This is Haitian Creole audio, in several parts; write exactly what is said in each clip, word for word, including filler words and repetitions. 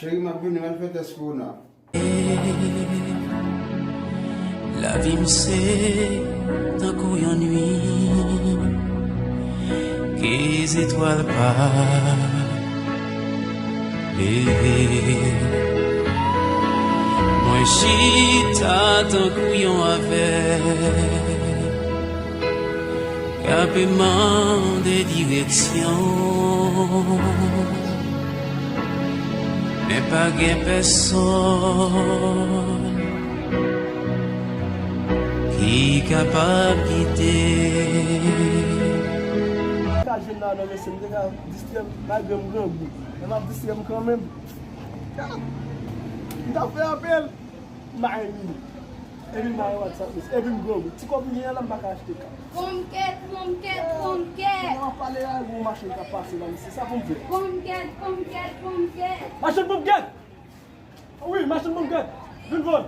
Cheri, m ap vini, m al fè tès kowona. Lavi m se tankou yon nuit ke zetwal pa leve. Mwen chita tankou yon avèg k ap mande direksyon, men pa gen pèsonn ki kapab gide. Ka jwenn la nan mesye, m te ka distrè m, malgre m grangou. Men m ap distrè m kanmenm. M t ap fè apèl. M pa gen minit. Epi m pa gen WhatsApp, mesye. Epi m grangou. Ti kòb m genyen la, m pa ka achte kat. Ponkèt, ponkèt, ponkèt. Pandan w ap pale a, gon machin k ap pase la, mesye. Sa pou m fè? Ponkèt, ponkèt, ponkèt. Machin ponkèt! Wi, machin ponkèt! Vin vann!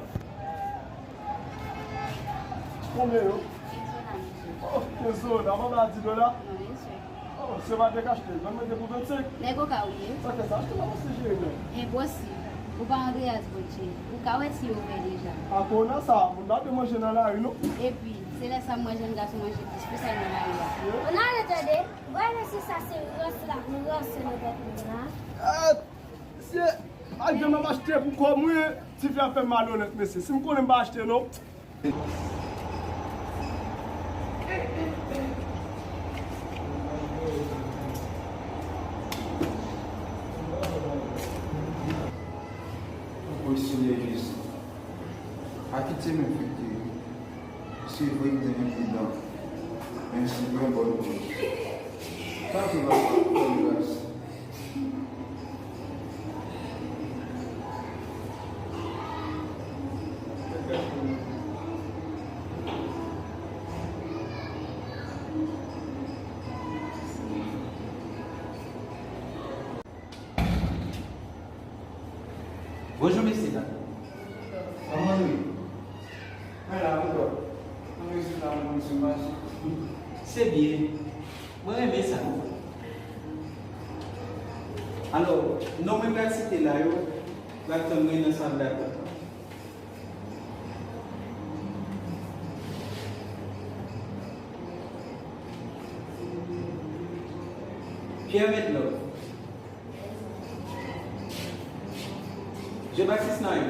Konbyen yo? Kenz dola, mesye. Oh, kenz dola. Mwen ba di dola? Non, mesye. Oh, se pa dekachte, vann mwen te pou vennsenk. Nèg o ka ou ye? Sa fè sa, achte pa pase jere, men. Enposib. Ou pa Andreas Botche. Ou ka wè si yo ouvè deja. A kowona sa, moun pa dwe manje nan lari, non. Epi, se lè sa m wè jèn gason manje plis pase nan lari a. Ye. Ou nan ale tande? Wè, mesye, sa se rans l ap ranse nan tèt moun nan. Eh, mesye, malgre m ap achte pou kò mwen, tifi a fè m malonèt, mesye. Si m konnen m pa achte, non. Woy, Senyè Jezi. Akit se men frite yo. Se vre m te enpridan, men se pou yon bòn koz. Tanpri, Papa, fè m gras. Bonjou, mesye dam. Kòman nou ye? Mwen la, mwen dò. Mwen resi la, mwen sou mache. Se byen. Mwen renmen sa. Alò, non mwen pral site la yo, pral tann mwen nan sal datant lan. Pierre Medlove. Jean Baptiste Nayo.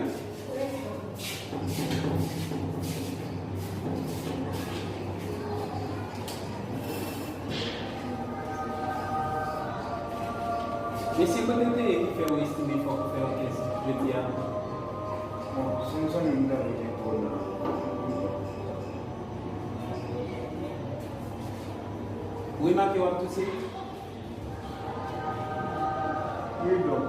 Mesye, kote w te ye ki fè w estime fòk ou fè yon tès jodi a? Bon, se yon zanmi m ta vle gen kòb la. Ou remake w ap touse? Wi, dòk.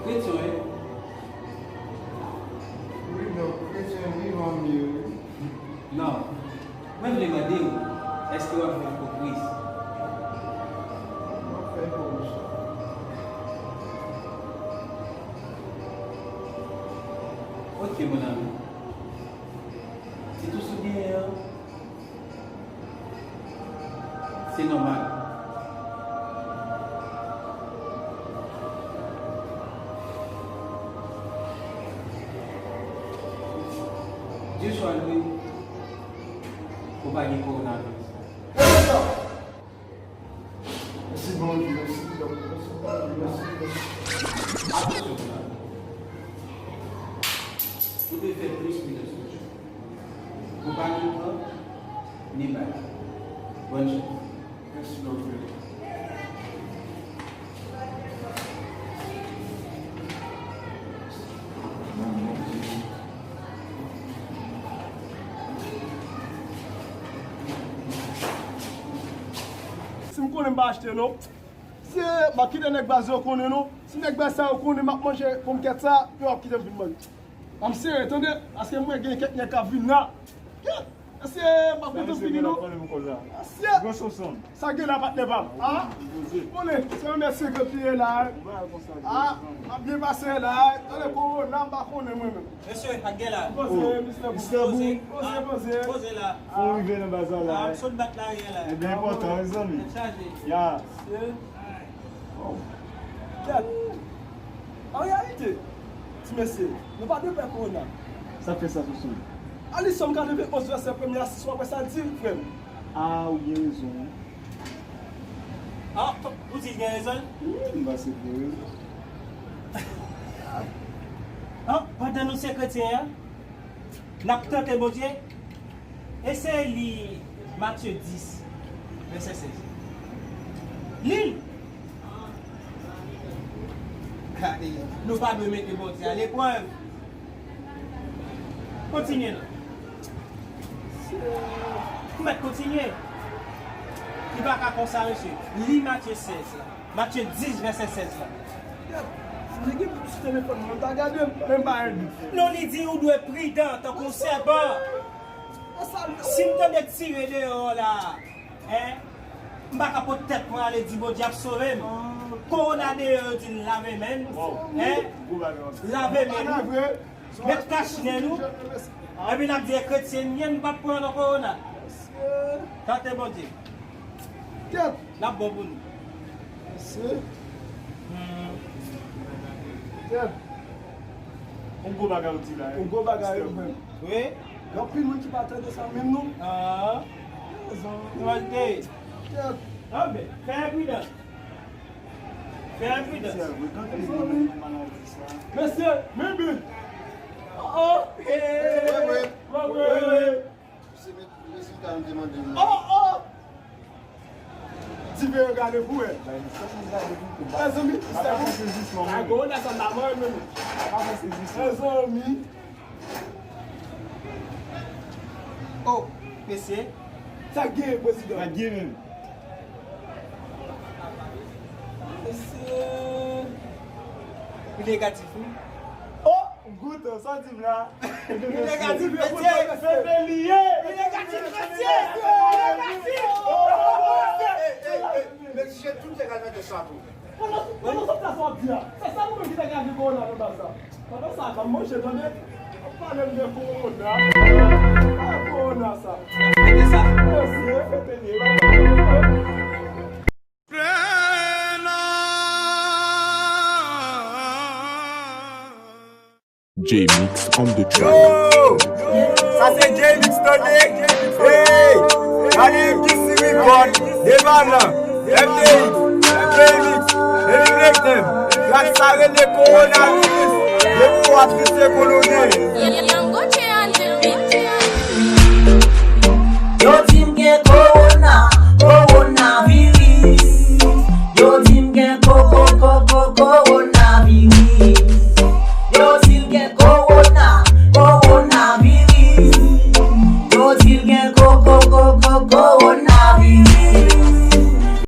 Kretyen w ye? Wi, dòk, kretyen vivan m ye, wi. Non. Mwen vle mande w, èske w ap fè ipokriz? M ap fè ipokriz. Ok, mon ami. Ti tous ou genyen an, se nòmal. Dye swa lwe, ou pa gen kowonaviris. Mèsi Bondye, mèsi, mèsi Bondye, mèsi, mèsi. Atansyon, mon ami. Ou dwe fè plis pridans toujou. Ou pa ni pran, ni bay. Bòn chans. Mèsi, Bondye. Si m konnen m pa achte non. Se m ap kite nèg baz yo konnen non. Si nèg baz sa yo konnen m ap manje ponkèt sa, yo ap kite m vin manje. An m sere tande, paske m wè gen kèk nèg k ap vin la. Mesye, m ap kontan fini non. Mesye, sa gen la patnè pa m. Ah, konnen, se yon mèt senkant li ye la. Ah, m ap byen pase la. Tande kowona, m pa konnen mwen menm. Mesye, ak gen la. Poze, Mister Boo. Poze, poze. Poze la. Fò rive nan baz la. Ah, m sot bat la ye la. E byen enpòtan, mezanmi. Tèt chaje. Ya. Mesye. Oh. Kèt. An reyalite, ti mesye, nou pa dwe pè kowona. Sa fè sa, Soso? Alison katrevenonz vèsè premye a, si w ap wè sa l di, frè m. Ah, ou gen rezon. Ah, ou di l gen rezon? Wi, m panse l gen rezon. Ah, pandan nou se kretyen an, n ap tante Bondye. Eseye li Matye dis, vèsè sèz. Li l! Gade, nou pa dwe mete Bondye a leprèv. Kontinye non. Ou mèt kontinye. Li pa ka konsa, mesye. Li Matye sèz la. Matye dis, vèsè sèz la. Nèg ki sou telefòn mwen, ta gade m, men m pa enbi. Non, li di ou dwe pridan tankou yon sèpan. Si m tande tire deyò la, en, m pa ka pot tèt mwen ale di Bondye ap sove m. Kowona deyò, yo di n lave men n, en, lave men nou. Met kach nen nou, epi n ap di e kretyen n ye, n p ap pran nan kowona. Tante Bondye. Kèt. N ap bon pou nou. Mesye. Hmm. Kèt. Yon gwo bagay ou di la, en. Yon gwo bagay, wi. Wi. Gen anpil moun ki pa tande sa menm non. Ah. Kèt. Anben, fè pridans. Fè pridans. Mesye, men byen. Oh, oh. Wi, wi. Wi, wi. Se met, mesye ta m te mande m. Oh, oh. Ti veye gade pou wè. Mezanmi, sa bon. Ay, bon, nan sa m pa mwen menm. Mezanmi. Oh, mesye. Sa gen, prezidan. Sa gen menm. Mesye. Li negatif, wi. Oh! Goutan, sa w di m la? Li negatif, mesye. Fete li ye. Li negatif, mesye. Li negatif. Mesye, tout nèg al mete chapo. Pandan, pandan sòt la sa w ap di a, se sa nou menm ki te ka di kowona nan baz la. Pandan sa, pa manje, tande. Pale m de kowona. Pa kowona sa. Fete sa. Mesye, fete li ye. J-Mix on the track. Yo! Sa se J-Mix, tande. Hey! Gade M D C Record, devan nan. M D X, J-Mix, Elie Blackman. Trak sa rele kowonaviris. Depi w ap pise konnen w gen.